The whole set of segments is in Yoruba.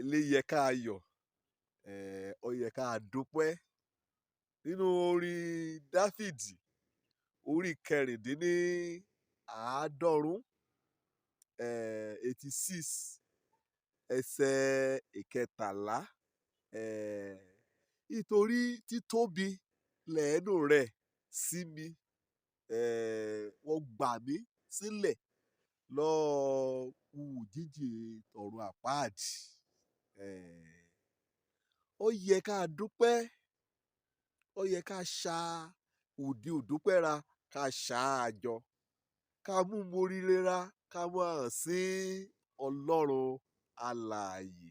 Ilé yẹ ká yọ̀, ó yẹ ká dúpẹ́. Nínú orin Dáfídì orí 96, 86, ẹsẹ̀ 13, nítorí títóbi lẹ́nu rẹ̀ sí mi, wọ́n gbà mí sílẹ̀ lọ́ọ́ jíjìn ọ̀run àpáàdì. Ó yẹ ká dúpẹ́, ó yẹ ká ṣa òde òdúpẹ́ ra, ká ṣà á jọ, ká mú moríire ra, ká mú hàn sí Ọlọ́run alààyè.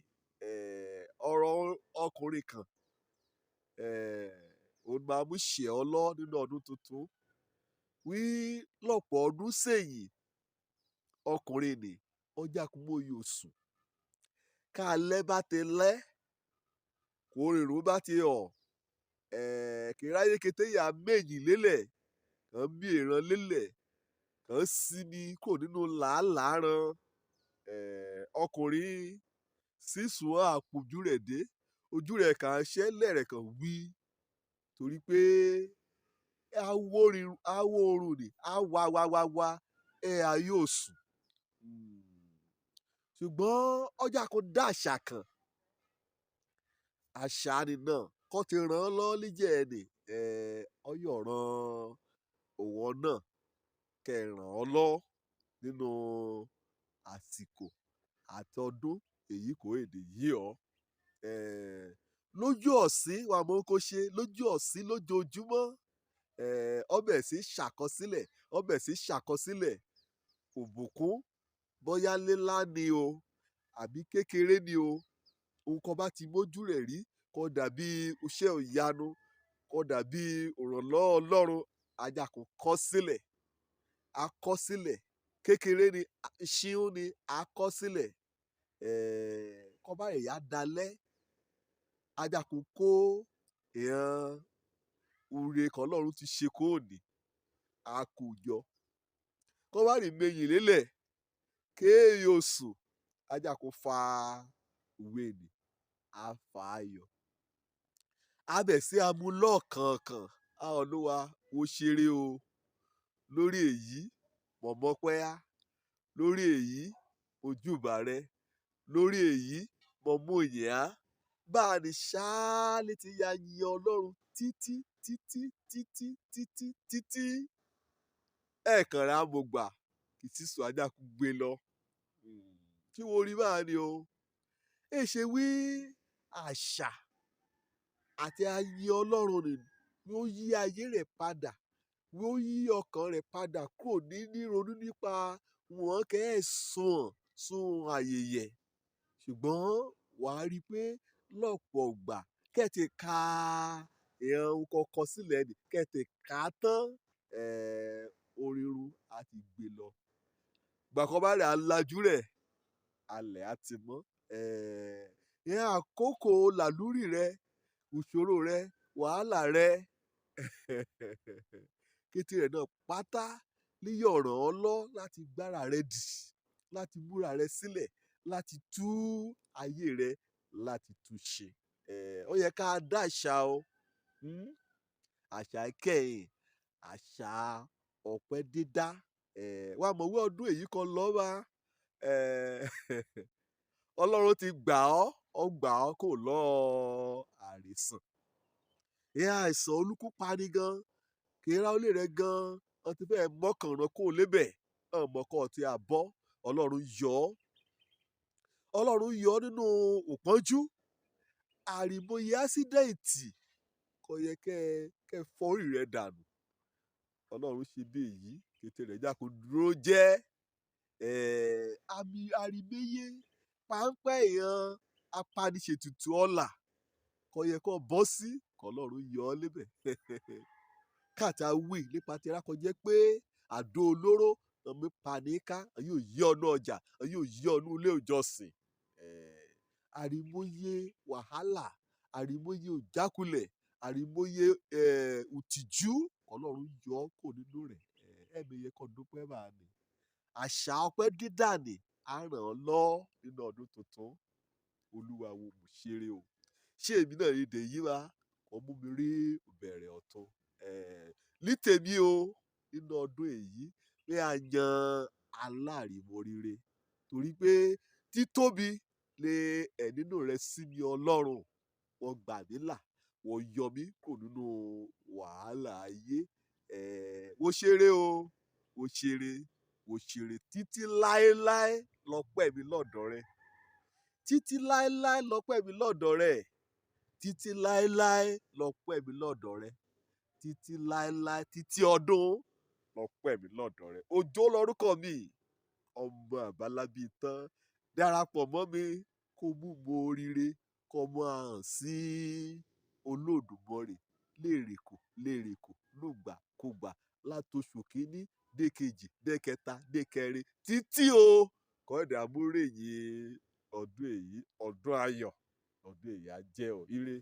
Ọ̀rọ̀ ọkùnrin kan, òun máa mú ṣe ọ́ lọ nínú ọdún tuntun. Wí lọ́pọ̀ ọdún sẹ́yìn, ọkùnrin nì ó jákun mọ́ oyè osùn. Ká alẹ́ bá ti lẹ́, kó rìnrìn bá ti họ̀, kì í ráyé kété yà méjì lélẹ̀, kàn mí ìran lélẹ̀, kàn sinmi kò nínú làálàá ran. Ọkùnrin sísun àpòjú rẹ̀ dé, ojú rẹ̀ kàn án ṣẹ́ lẹ̀rẹ̀ kan wí, torí pé awo oorun ni, á wá wá wá wá, ẹ a yóò sùn. Ṣùgbọ́n ọjà kò dá àṣà kan. Àṣà ni náà kọ́ ti ràn án lọ́ níjẹ̀ ẹni, ọyọ̀ ran òwò náà kẹ́ ràn ọ́ lọ́ nínú àsìkò àti ọdún èyí kò èdè yí ọ. Lójú ọ̀sín wà mọ́ kó ṣe lójú ọ̀sín lójoojúmọ́. Ọbẹ̀ sí ṣàkọsílẹ̀, ọbẹ̀ sí ṣàkọsílẹ̀. Òbùkún bóyá lílá ni o àbí kékeré ni o, ohun kan bá ti mójú rẹ̀ rí kó dàbí iṣẹ́ ìyanu, kó dàbí ìrànlọ́wọ́ Ọlọ́run, ajá kò kọ sílẹ̀, a kọ sílẹ̀. Kékeré ni, ṣíún ni, a kọ sílẹ̀. Kọ́ bá ìyá dalẹ̀, ajá kò kó ìran ure kan Ọlọ́run ti ṣe kó ní, a kò jọ. Kọ́ bá rí méjì lélẹ̀, kéèyàn oṣù, ajá kò fa ìwé ni, a fà á yọ. A bẹ̀ sí amú lọ́ọ̀kọ̀ọ̀kan. A Olúwa, ó ṣeré o. Lórí èyí, mo mọpẹ́ á. Lórí èyí, ojúbà rẹ. Lórí èyí, mo mú ìyìn á. Bá a ní ṣáá létí ya yin Ọlọ́run títí, títí, títí, títí, títí. Ẹ̀ẹ̀kan rẹ̀ á mo gbà kì í sísun ajá kú gbé lọ. Kí wo rí báa ni o? Ẹ ṣe wí àṣà àti ayé Ọlọ́run ni ó yí ayé rẹ̀ padà, ó yí ọkàn rẹ̀ padà kúrò ní ronú nípa wọn kẹ́ ẹ̀ sùn sùn ayẹyẹ. Ṣùgbọ́n wà á rí pé lọ́pọ̀ ìgbà kẹ́ ti ka ìran kọ̀ọ̀kan sílẹ̀ ni, kẹ́ ti kà á tán, orírun á ti gbé lọ. Ìgbà kan bá rẹ̀ á lajú rẹ̀, alẹ̀ á ti mọ́. Ìyẹn àkókò làlúrì rẹ, ìṣòro rẹ, wàhálà rẹ. Kété rẹ̀ náà pátá ní yóò ràn ọ́ lọ́ láti gbára rẹ dì, láti múra rẹ sílẹ̀, láti tú ayé rẹ, láti tú ṣe. Ó yẹ ká dá àṣà o. Àṣà ìkẹyìn, àṣà ọpẹ́ dídá. Wá mọ̀ wí ọdún èyí kan lọ́ bá. Ọlọ́run ti gbà ọ́, ó gbà ọ́ kò lọ́ àìsàn. Ìyẹn àìsàn olúkúpani gan, kì í ra olè rẹ gan, wọ́n ti fẹ́ mọ́kànrán kó lébẹ̀, ọmọkọ tí a bọ́, Ọlọ́run yọ ọ́. Ọlọ́run yọ ọ́ nínú ìpọ́njú. Àrìmọye ásídẹ̀ǹtì kò yẹ kẹ́ fọ́rí rẹ dànù. Ọlọ́run ṣe bí èyí, kété rẹ̀ já kó dúró jẹ́. Àmì àrìmọye páńpẹ́ ìran apaniṣètùtù ọlà kò yẹ kó bọ́ sí, kọ́ Ọlọ́run yọ ọ́ lébẹ̀. Káàtà wí nípa ti rákọjẹ́ pé àdó olóró ọmọ paníká yóò yí ọ̀nà ọjà, yóò yí ọ̀nà ilé ìjọsìn. Àrìmọye wàhálà, àrìmọye òjákulẹ̀, àrìmọye òtìjú, Ọlọ́run yọ ọ́ kò nínú rẹ̀. Ẹ̀mí yẹ kó dúpẹ́ bá ní. Àṣà ọpẹ́ dídà ni á ràn ọ́ lọ́ nínú ọdún tuntun. Olúwa wo mo ṣeré o. Ṣé èmi náà ní dèyí wa kò mú mi rí ìbẹ̀rẹ̀ ọ̀tun ní tèmi o nínú ọdún èyí pé a yan aláìmoore, torí pé títóbi lé ẹ̀ nínú rẹ sí mi. Ọlọ́run wọ́n gbà mí là, wọ́n yọ mí kúrò nínú wàhálà ayé. Mo ṣeré o, mo ṣeré, mo ṣeré. Títí láéláé lọ́pẹ́ mi lọ́dọ̀ rẹ, títí láéláé lọ́pẹ́ mi lọ́dọ̀ rẹ, títí láéláé lọ́pẹ́ mi lọ́dọ̀ rẹ, títí láéláé, títí ọdún lọ́pẹ́ mi lọ́dọ̀ rẹ. Òjó lórúkọ mi, ọmọ àbálábí tán. Darapọ̀ mọ́ mi kó mú mo oríire kó mọ́ hàn sí Olódùmarè lérèkò lérèkò lùgbàkúgbà, látòṣù kínní dé kejì dé kẹta dé kẹrin, títí o kọ́ńdà múrèyìn ọdún èyí. Ọdún ayọ̀ ọdún èyí á jẹ́ o. Ire.